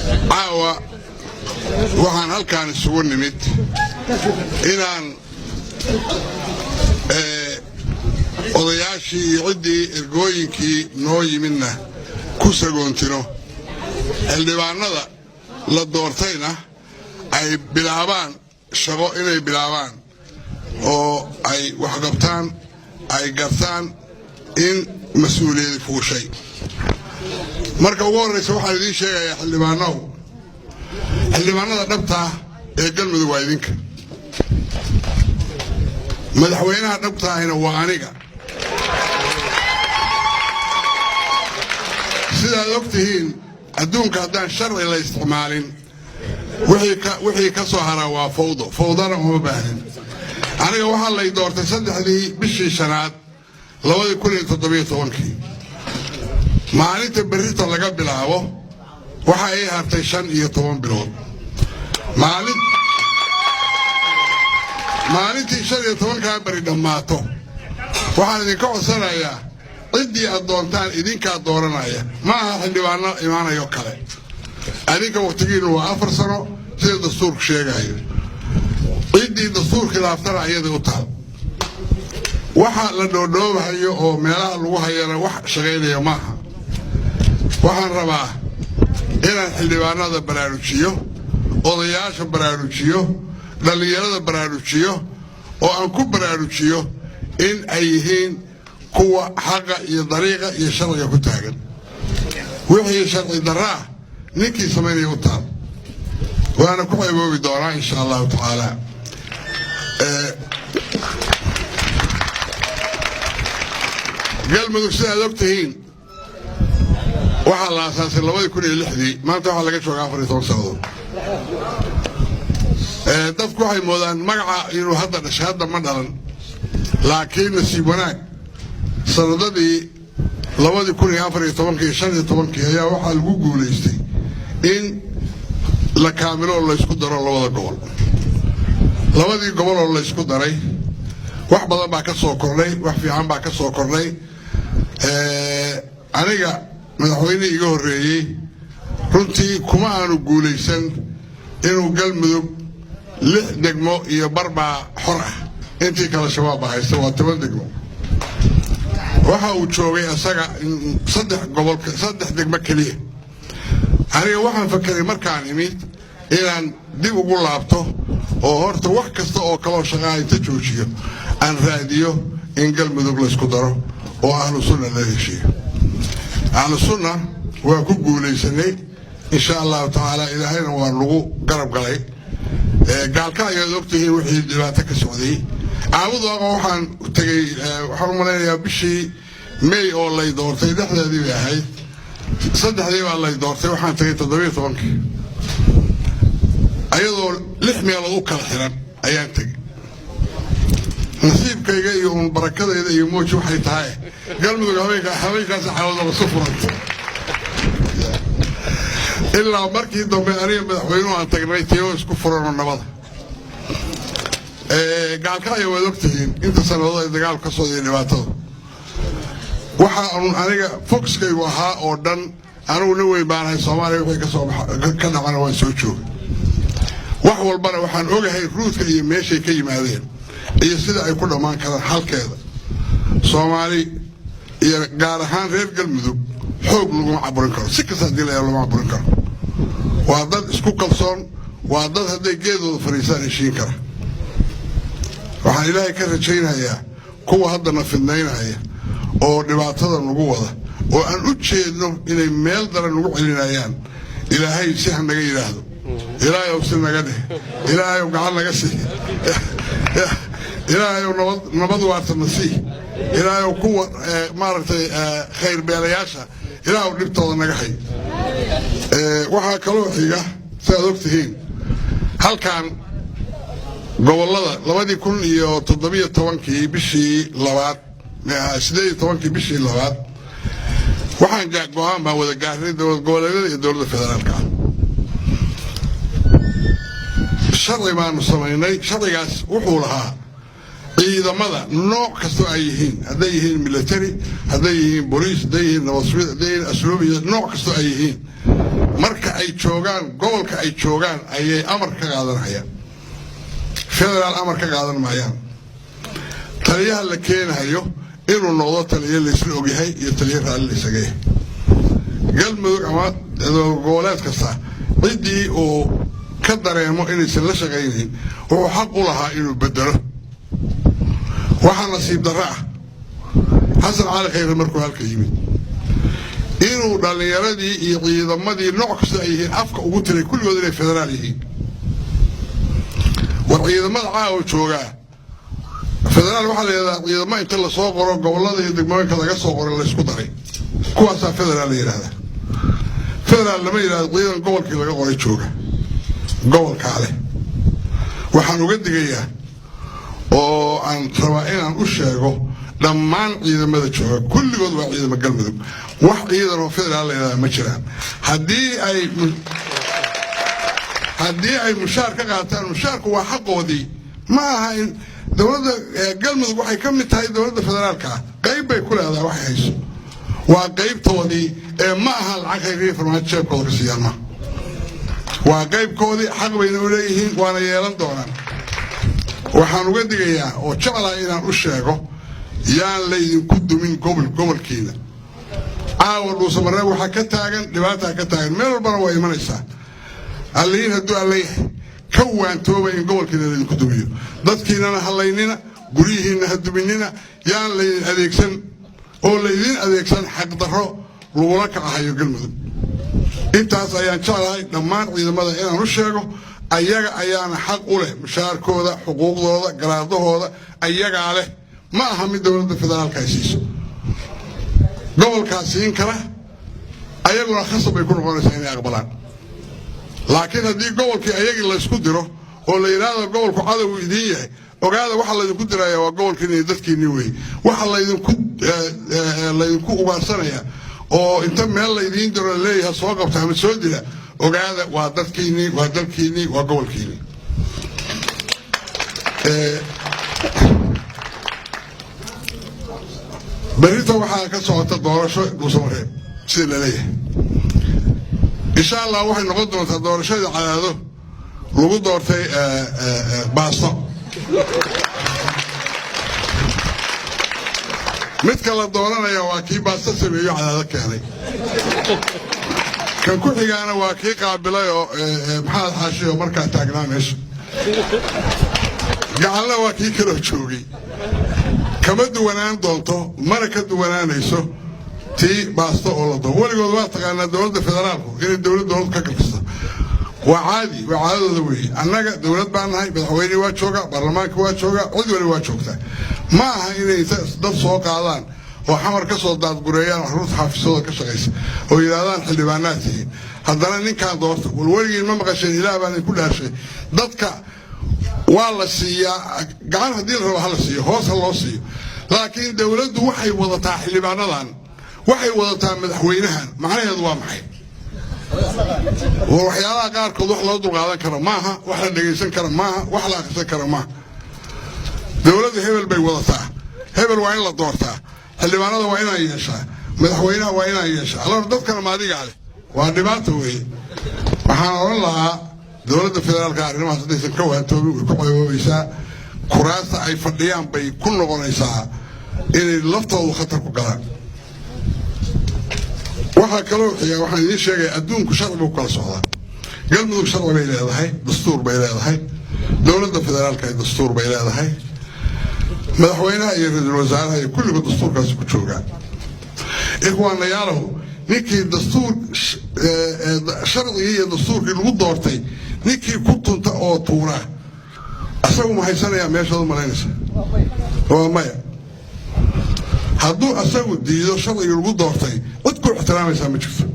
Caawa waxaan halkaan isugu nimid inaan odayaashii iyo ciddii ergooyinkii noo yimidna ku sagoontino, xildhibaanada la doortayna ay bilaabaan shaqo, inay bilaabaan oo ay waxqabtaan, ay gartaan in mas-uuliyadi fuushay. Marka ugu horraysa waxaan idiin sheegayaa, xildhibaanahu, xildhibaanada dhabtaa ee Galmudug waa idinka, madaxweynaha dhabtaahina waa aniga. Sidaad og tihiin, adduunka haddaan sharci la isticmaalin, wixii ka soo haraa waa fawdo. Fawdana uma baahnin. Aniga waxaa lay doortay 3-dii bishii shanaad 2017-kii. Maalinta berrita laga bilaabo waxa ii hartay 15 bilood. Maalintii 15-kaa beri dhammaato, waxaan idinka codsanayaa ciddii aad doontaan idinkaa dooranaya. Ma aha xildhibaano imaanayo kale. Adinka wakhtigiinnu waa 4 sano sida dastuurku sheegayo. Ciddii dastuur khilaaftana ayada u taal. Waxa la dhoodhoobahayo oo meelaha lagu hayana wax shaqaynaya maaha. Waxaan rabaa inaan xildhibaanada baraarujiyo, odayaasha baraarujiyo, dhallinyarada baraarujiyo, oo aan ku baraarujiyo in ay yihiin kuwa xaqa iyo dariiqa iyo sharciga ku taagan. Wixii sharci darraa ninkii samaynaya u taal, waana ku ceeboobi doonaa insha allahu tacaala. Galmudug, sidaad og tihiin, waxaa la aasaasay 2006-dii. Maanta waxaa laga jooga 14 sannadood. Dadku waxay moodaan magaca inuu hadda dhashay. Hadda ma dhalan, laakiin nasiib wanaag sanadadii 2014-kii, 15-kii ayaa waxaa lagu guulaystay in la kaamilo oo laysku daro labada gobol. Labadii gobol oo laysku daray, wax badan baa ka soo kordhay, wax fiican baa ka soo kordhay. Aniga madaxweyne iga horreeyey runtii kuma aanu guulaysan inuu Galmudug 6 degmo iyo barbaa xor ah, intii kale Shabaab baa haysta, waa 10 degmo. Waxa uu joogay isaga 3 gobol, 3 degmo keliya. Aniga waxaan fakeray markaan imid inaan dib ugu laabto oo horta wax kasta oo kaloo shaqaa inta joojiyo aan raadiyo in Galmudug laysku daro oo Ahlu Sunna la heshiiyo. Ahlu Sunna waa ku guulaysanay insha allahu tacaala, Ilaahayna waa nagu garab galay. Gaalka ayaad ogtihiin wixii dhibaato ka socday. Caabudu waxaan tegey, waxaan u malaynayaa bishii May oo lay doortay dhexdeedii bay ahayd. 3-dii baa lay doortay, waxaan tegey 17-kii, ayadoo 6 meelood u kala xiran ayaan tegey. Nasiibkayga iyo uun barakadayda iyo mooji waxay tahay, Galmudug habeenkaas xaaladaba su furanta. Ilaa markii dambe aniga madaxweynuhu aan tagnay tiyoo isku furanoo nabada. Gaalkacya waad ogtihiin inta sannadood ay dagaalku ka socday dhibaatada. Waxa uun aniga foxkaygu ahaa oo dhan, anigu nin weyn baanahay, Soomaaliya wixii kasoo ka dhacana waan soo joogay. Wax walbana waxaan ogahay ruudka iyo meeshay ka yimaadeen iyo sida ay ku dhammaan karaan halkeeda. Soomaali iyo gaar ahaan reer Galmudug xoog laguma caburin karo, si kasta haddii la laguma caburin karo. Waa dad isku kalsoon, waa dad hadday geedooda fadhiistaan heshiin kara. Waxaan Ilaahay ka rajaynayaa kuwa haddana fidnaynaya oo dhibaatada nagu wada oo aan u jeedno inay meel daran nagu celinayaan, Ilaahay si ha naga yidhaahdo. Ilaahayow si naga dheh, Ilaahayow gacan naga sii, Ilaahayow nabad waarta na sii, Ilaahayow kuwa maaragtay khayr beelayaasha Ilaahow dhibtooda naga hay. Waxaa kaloo xiga, sidaad og tihiin, halkan gobollada 2017-kii bishii labaad, 18-kii bishii labaad, waxaan go-aan baan wada gaarnay dowlad goboleedyada iyo dowladda federaalka ah. Sharci baanu samaynay. Sharcigaas wuxuu lahaa ciidamada nooc kastoo ay yihiin, hadday yihiin military, hadday yihiin boliis, hadday yihiin nabad sugid, hadday yihiin asluub iyo nooc kastoo ay yihiin. Marka ay joogaan gobolka ay joogaan ayay amar ka qaadanayaan, federaal amar ka qaadan maayaan. Taliyaha la keenayo inuu noqdo taliyo laysla ogyahay iyo taliyo raalli la isaga yahay. Galmudug ama goboleed kasta ciddii uu ka dareemo inaysan la shaqaynayn, wuxuu xaq u lahaa inuu bedelo. Waxaa nasiib darro ah Xasan Cali Khayre markuu halka yimid inuu dhallinyaradii iyo ciidamadii nooc kasta ay yihiin afka ugu tiray kulligood inay federaal yihiin. War ciidamada caawa joogaa federaal waxaa la yidhahdaa ciidamo inta lasoo qoro gobollada iyo degmooyinka laga soo qoray laysku daray, kuwaasaa federaal la yidhahdaa. Federaal lama yidhahdo ciidan gobolkii laga qoray jooga gobolkaa leh. Waxaan uga digayaa oo aan rabaa inaan u sheego dhammaan ciidamada jooga, kulligood waa ciidamo Galmudug, wax ciidan oo federaal la yidhahdaa ma jiraan. Haddii ay mushaar ka qaataan, mushaarku waa xaqoodii. Ma aha in dowladda Galmudug waxay ka mid tahay dowladda federaalka ah, qayb bay ku leedahay, waxay hayso waa qaybtoodii, ee ma aha lacag khayriya Farmaajo jeebkooda ka siiyaan ma waa qaybkoodii, xaq bayna u leeyihiin, waana yeelan doonaan. Waxaan uga digayaa oo jeclaa inaan u sheego, yaan laydinku dumin gobolkiina. Caawa Dhuusamareeb waxaa ka taagan dhibaataa ka taagan, meel walbana waa imanaysaa. Allihiin hadduu Alla yahay, ka waantooba in gobolkiina laydinku dumiyo. Dadkiinana hallaynina, guryihiinna ha duminina. Yaan laydin adeegsan oo laydin adeegsan xaqdarro lagula kacahayo Galmudug. Intaas ayaan jeclahay dhammaan ciidamada inaan u sheego. Ayaga ayaana xaq u leh mushaarkooda, xuquuqdooda, garaadahooda ayagaa leh. Ma aha mid dowladda federaalka ay siiso, gobolkaa siin kara, ayaguna khasab bay ku noqonaysaa inay aqbalaan. Laakiin haddii gobolkii ayagii laysku diro oo la yidhaahdo gobolku cadowgu idiin yahay, ogaada waxa laydinku diraya waa gobolkiina iyo dadkiinii weeye. Waxa laydinku ugaarsanaya oo inta meel laydiin diro laleeyahay soo qabta ama soo dila, ogaada waa dadkiinii, waa dalkiinii, waa gobolkiinii. Berrita waxaa ka socota doorasho Dhuusamareeb sida laleeyahay. Insha Allah waxay noqon doontaa doorashadii Cadaado lagu doortay baasto. Midka la dooranaya waa kii baasto sameeyo Cadaado keenay, kan ku xigaana waa kii qaabilay oo Maxamed Xaashi oo markaa taagnaa meesha, gacanna waa kii kaloo joogay. Kama duwanaan doonto, mana ka duwanaanayso tii baasto oo la doo weligood. Waa taqaanaa dowladda federaalku inay dowlad ka galkasta waa caadi, waa caadadooda weeye. Annaga dowlad baan nahay, madaxweynihii waa joogaa, baarlamaanka waa joogaa, cid wali waa joogtaa. Ma aha inay dad soo qaadaan oo Xamar ka soo daadgureeyaan caruurta xaafisooda ka shaqaysa oo yidhahdaan xildhibaanaad tihiin, haddana ninkaan doorta. Wal weligiin ma maqasheen? Ilaah baan idinku dhaarshay, dadka waa la siiyaa gacan haddii la rabo ha la siiyo, hoos ha loo siiyo, laakiin dowladdu waxay wadataa xildhibaanadan, waxay wadataa madaxweynahan, macnaheedu waa maxay? Waxyaalaha qaarkood wax loo dulqaadan karo maaha, wax la dhegaysan karo maaha, wax la akhrisan karo maaha. Dowladda hebel bay wadataa, hebel waa in la doortaa, xildhibaanada waa inaan yeeshaa, madaxweynaha waa inaan yeeshaa, alor dadkana maadigaa leh, waa dhibaato weeye. Waxaan odhan lahaa dowladda federaalka arrimahaas haddaysan ka waantoobin way ku ceeboobaysaa, kuraasta ay fadhiyaan bay ku noqonaysaa inay laftoodu khatar ku galaan. Waxaa kaloo xiga, waxaan idiin sheegaya, adduunku sharci buu ku kala socdaa. Galmudug sharci bay leedahay, dastuur bay leedahay, dowladda federaalka dastuur bay leedahay, madaxweynaha iyo ra-iisul wasaaraha iyo kulligood dastuurkaasi ku joogaan. Ikhwaanayaalow, ninkii dastuur sharcigii iyo dastuurkii lagu doortay ninkii ku tunta oo tuura, asagu ma haysanayaa meeshaad u malaynaysa? Waa maya. Hadduu asagu diido sharcigii lagu doortay, cid ku ixtiraamaysaa ma jirto.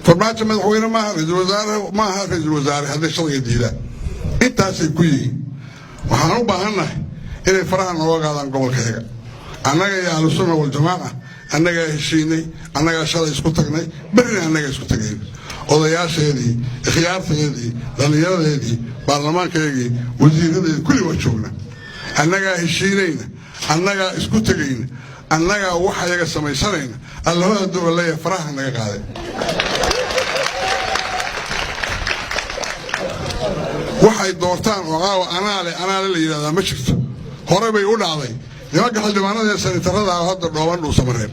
Farmaajo madaxweyne maaha, ra-iisul wasaare maaha, ra-iisul wasaare hadday sharciga diidaan intaasay ku yihiin. Waxaan u baahannahay inay faraha nooga qaadaan gobolkayaga. Annaga iyo Ahlusunna Waljamaaca annagaa heshiinay, annagaa shalay isku tagnay, berrina annagaa isku tagayn. Odayaasheedii, ikhyaarteedii, dhallinyaradeedii, baarlamaankaygii, wasiiradeedii, kulli waa joognaa. Annagaa heshiinayna, annagaa isku tegayna, annagaa waxayaga samaysanayna. Allahooda duba leeyahay faraha naga qaaday. Waxay doortaan oo caawa anaale anaale la yidhahdaa ma jirto. Hore bay u dhacday. Nimanka xildhibaanada ee sanatarada ah hadda dhooban Dhuusamareeb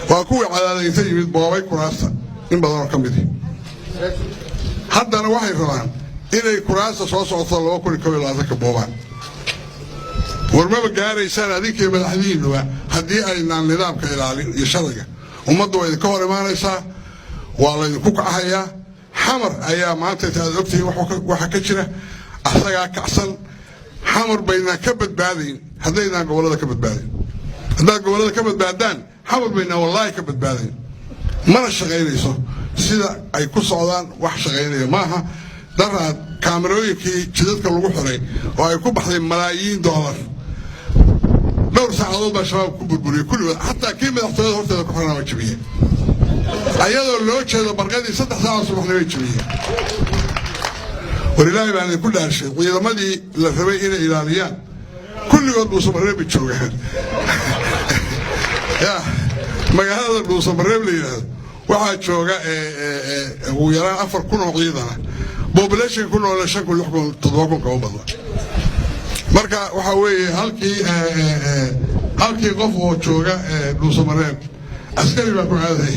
waa kuwii cadaadaynta yimid, boobay kuraasta in badanoo ka midi. Haddana waxay rabaan inay kuraasta soo socoto 2021-ka boobaan. Warmaba gaaraysaan adinkiiyo madaxdiinnuba haddii aynaan nidaamka ilaalin iyo sharciga. Ummadda waa idinka hor imaanaysaa, waa laydinku kacahayaa. Xamar ayaa maanta inta aad ogtihiin waxa ka jira, asagaa kacsan. Xamar baynaan ka badbaadayn haddaynaan gobollada ka badbaadayn. Haddaad gobollada ka badbaadaan, Xamar baynaan wallaahi ka badbaadayn. Mana shaqaynayso sida ay ku socdaan, wax shaqaynaya maaha. Daraad kaamarooyinkii jidadka lagu xiray oo ay ku baxday malaayiin doolar, dhowr saacadood baa Shabaab ku burburiyey kulligood. Xataa kii madaxtooyada horteeda ku xirnaa waa jabiyey, ayadoo loo jeedo barqadii 3 saaca subaxnimay jabiyeen. War Ilaahay baan idinku dhaarshay, ciidamadii la rabay inay ilaaliyaan kulligood Dhuusamareeb bay joogaan. Ya magaalada Dhuusamareeb la yidhaahdo waxaa jooga ugu yaraan 4000 oo ciidana, population ku noole 5000, 6000, 7000 kama badna. Marka waxaa weeye halkii qof oo jooga Dhuusamareeb askari baa ku aaday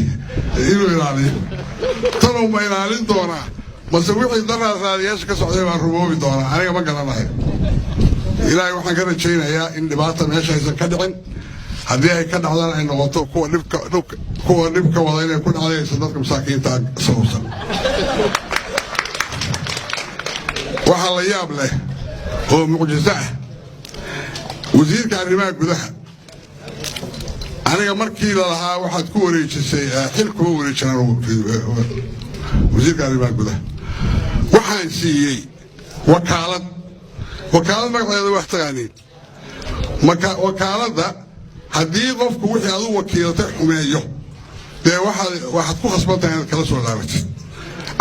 inuu ilaaliyo. Tanow ma ilaalin doonaa mase wixii daraad raadiyaasha ka socday baan rumoobi doonaa? Aniga ma garanayo. Ilaahay waxaan ka rajaynayaa in dhibaata meesha aysan ka dhicin. Haddii ay ka dhacdana ay noqoto kuwa dhibka wada inay ku dhacday, aysan dadka masaakiinta sababsan. Waxaa la yaab leh oo mucjiso ah, wasiirka arrimaha gudaha aniga markii lalahaa waxaad ku wareejisay, xil kuma wareejin anugu wasiirka arrimaha gudaha. Waxaan siiyey wakaalad. Wakaalad magaceeda wax taqaaniin. Wakaaladda haddii qofku wixii aad u wakiilatay xumeeyo, dee waxaad ku khasban tahay inaad kala soo laabatid.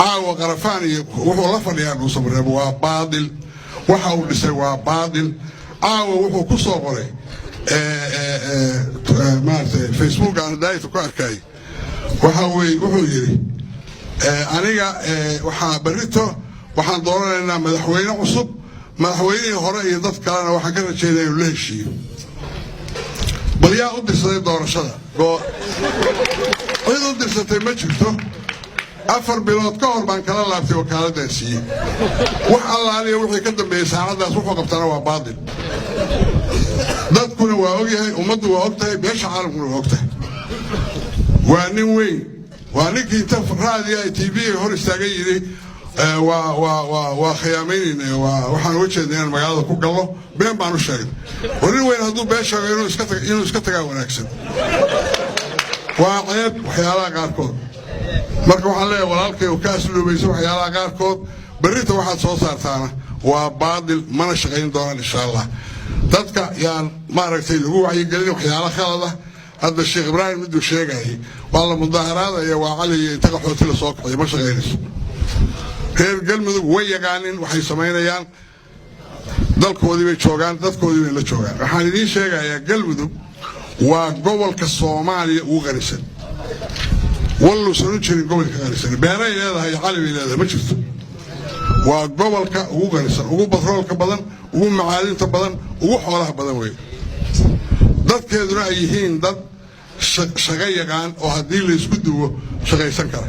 Caawa Qarafaan iyo wuxuu la fadhiyaa Dhuusamareeb waa baadil, waxa uu dhisay waa baadil. Caawa wuxuu ku soo qoray maaragtay Facebook aan daayta ku arkay, waxa weye wuxuu yidhi: "Aniga waxaa berrito waxaan dooranaynaa madaxweyne cusub, madaxweynihii hore iyo dad kalena waxaan ka rajaynaya inuu la heshiiyo." Bal yaa u dirsaday doorashada? Cid u dirsatay ma jirto. 4 bilood ka hor baan kala laabtay wakaaladaan siiyey. Wax allaaliya wixii ka dambeeyey saacaddaas wuxuu qabtana waa baadil. Dadkuna waa ogyahay, ummaddu waa og tahay, beesha caalamkuna waa og tahay. Waa nin weyn, waa ninkii inta raadiya TV hor istaagan yidhi: "Waa khiyaamaynayna, waxaan uga jeedna inaan magaalada ku gallo, been baan u sheegnay." War nin weyn hadduu been sheego, inuu iska tagaa wanaagsan. Waa ceeb waxyaalaha qaarkood. Marka waxaan leeyahay walaalkay oo ka asluubaysa waxyaalaha qaarkood, berrita waxaad soo saartaana waa baadil, mana shaqayn doonaan insha Allah. Dadka yaan maaragtay lagu wacyigelin waxyaalo khalad ah. Hadda Sheekh Ibraahim miduu sheegayay, waa la mudaaharaadaya, waa cali iyo inta qaxooti la soo kiciyo, ma shaqaynayso. Reer Galmudug way yaqaanin waxay samaynayaan. Dalkoodii bay joogaan, dadkoodii bay la joogaan. Waxaan idiin sheegayaa, Galmudug waa gobolka Soomaaliya ugu qanisan. Walluusan u jirin gobolka qanisan. Beeray leedahay, cali bay leedahay, ma jirto. Waa gobolka ugu qanisan, ugu batroolka badan, ugu macaadinta badan, ugu xoolaha badan wey. Dadkeeduna ay yihiin dad shaqo yaqaan oo haddii laysku duwo shaqaysan kara.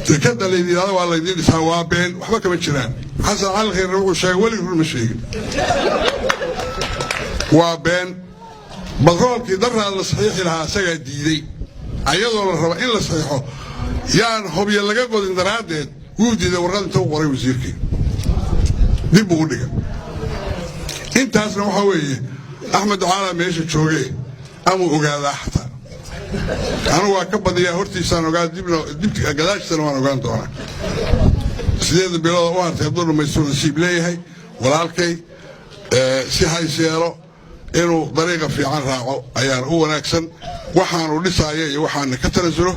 Dekada laydin yidhahdo waa laydiin dhisaa waa been, waxba kama jiraan. Xasan Cali Khayre wuxuu sheegay weligii run ma sheegin, waa been. Batroolkii daraad la saxiixi lahaa isagaa diidey, ayadoo la raba in la saxiixo. Yaan hobyo laga qodin daraaddeed wuu diiday. Warqad inta u qoray wasiirkii dib buu u dhigay. Intaasna waxaa weeye Axmed Ducaala meesha jooge amuu ogaadaa. Xataa anugu waa ka badiyaa, hortiisaan ogaa, dib gadaashiisana waan ogaan doonaa. 8 bilood u hartay hadduu dhammaystuu nasiib leeyahay. Walaalkay si hays yeelo, inuu dariiqa fiican raaco ayaan u wanaagsan. Waxaanu dhisaaya iyo waxaana ka tanasulo.